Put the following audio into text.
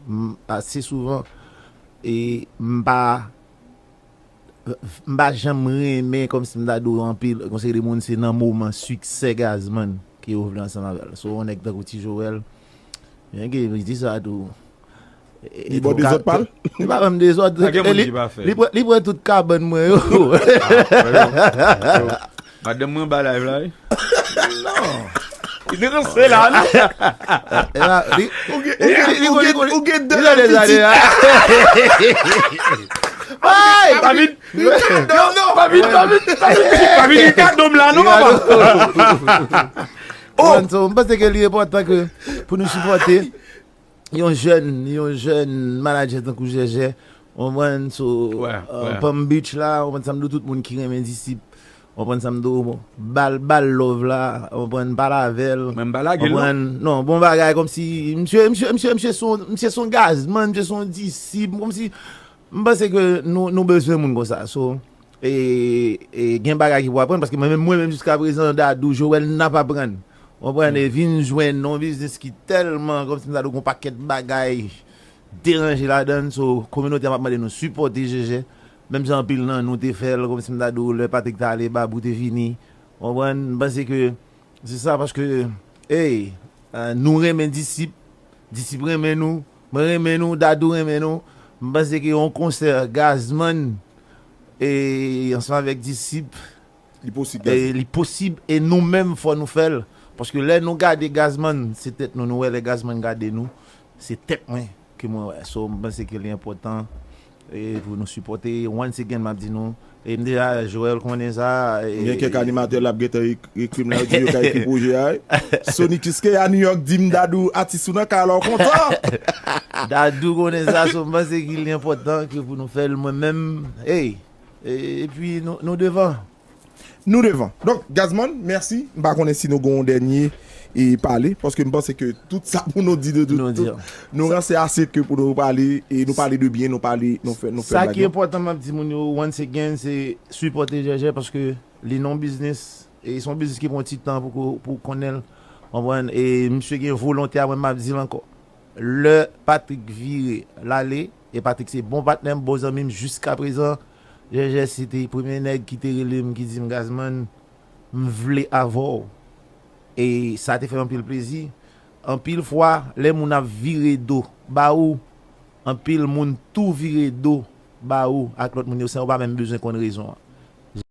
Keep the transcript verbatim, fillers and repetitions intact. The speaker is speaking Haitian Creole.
M, ase souvan, e m pa, m pa janm renmen kòmsi m ta di w anpil, yon seri de moun se nan moman siksè Gazman ke yo vle ansanm avè l. So, yon nèg tankou Ti Joel, men gen, li di sa tou. E, e Li bò tou ka- dezòd pa l? Li pa ban m dezòd. Pa gen E moun li, ki pa fè. li pran, li pran tout kabann mwen yo. Ah, frè yo, frè yo. Madanm mwen ba live la, wi. Non. Li ranse la, non? E la, li, Ou gen, li, ou gen, li, ou li, gen, li, ou gen li dan nan deza pitit. Deja. Ay! Pa vin, Non, non, pa vin, pa vin, pa vin, pa vin gen kado m la, non, papa. Oh! Bon, so, m panse ke li enpòtan ke pou nou sipòte yon jèn, yon jèn manadjè tankou Jèjè, w konprann, so, Wè, euh, wè. Palm Beach la, w konprann sa m di w, tout moun ki renmen Disip, w konprann sa m di w, bal, bal love la, w konprann, pale avè l. Mwen m pa lage l, non. Konprann, non, bon bagay, kòmsi, misye, misye, misye, misye son, misye son Gazman, misye son Disip, kòmsi, m panse ke nou, nou bezwen moun konsa. So, e, e gen bagay ki pou aprann, paske mwen menm, mwen menm, jiska prezan, Dadou, Joel, n ap aprann. W konprann? E vin jwenn nan yon biznis ki tèlman, kòmsi m ta di w, gon pakèt bagay deranje ladan l. So, kominote a, m ap mande nou sipòte Jèjè. Menm jan anpil nan nou te fè l, kòmsi m ta di w, lè Patrick t ale, Babou te vini. W konprann? M panse ke se sa, paske, ey, euh, nou renmen Disip, Disip renmen nou, mwen renmen nou, Dadou renmen nou. M panse ke yon konsè Gazman, e, ansanm avèk Disip, Li posib, e, Gazman. Li posib, e nou menm, fò nou fè l. Paske lè nou gade Gazman, se tèt nou nou wè, lè Gazman gade nou, se tèt mwen ke mwen wè. So, m panse ke li enpòtan, e, pou nou sipòte. Once again, m ap di nou, e m deja, Joel konnen sa, e Gen kèk animatè l ap gentan ek-, ekri m la, yo di yo ka ekri pwojè a, wi. Sonic Iske a New York di m, Dadou, atis ou nan kay la, w kontan? Dadou konnen sa, so m panse ke li enpòtan ke pou nou fè l, mwen menm, ey, e, epi nou, nou devan. Nou devan. Donk, Gazman, mèsi. M pa konnen si nou gen yon dènye e pale, paske m panse ke tout sa pou nou di de tout, Nou di tout, an. Nou ranse ase ke pou nou pale, e nou pale de byen, nou pale, nou fè, nou fè Sa bagay. Ki enpòtan, m ap di moun yo, once again, se sipòte Jèjè, paske li nan biznis, e se yon biznis ki pran ti tan pou ko-, pou konnen l, konprann, e misye gen volonte a, mwen m ap di l ankò. Lè Patrick vire l ale, e Patrick se bon patnè m, bon zanmi m jiska prezan, Jèjè se te premye nèg ki te rele m, ki di m, Gazman, m vle avè w. E sa te fè m anpil plezi. Anpil fwa, lè moun ap vire do ba ou, anpil moun tou vire do ba ou ak lòt moun yo, san yo pa menm bezwen konn rezon an.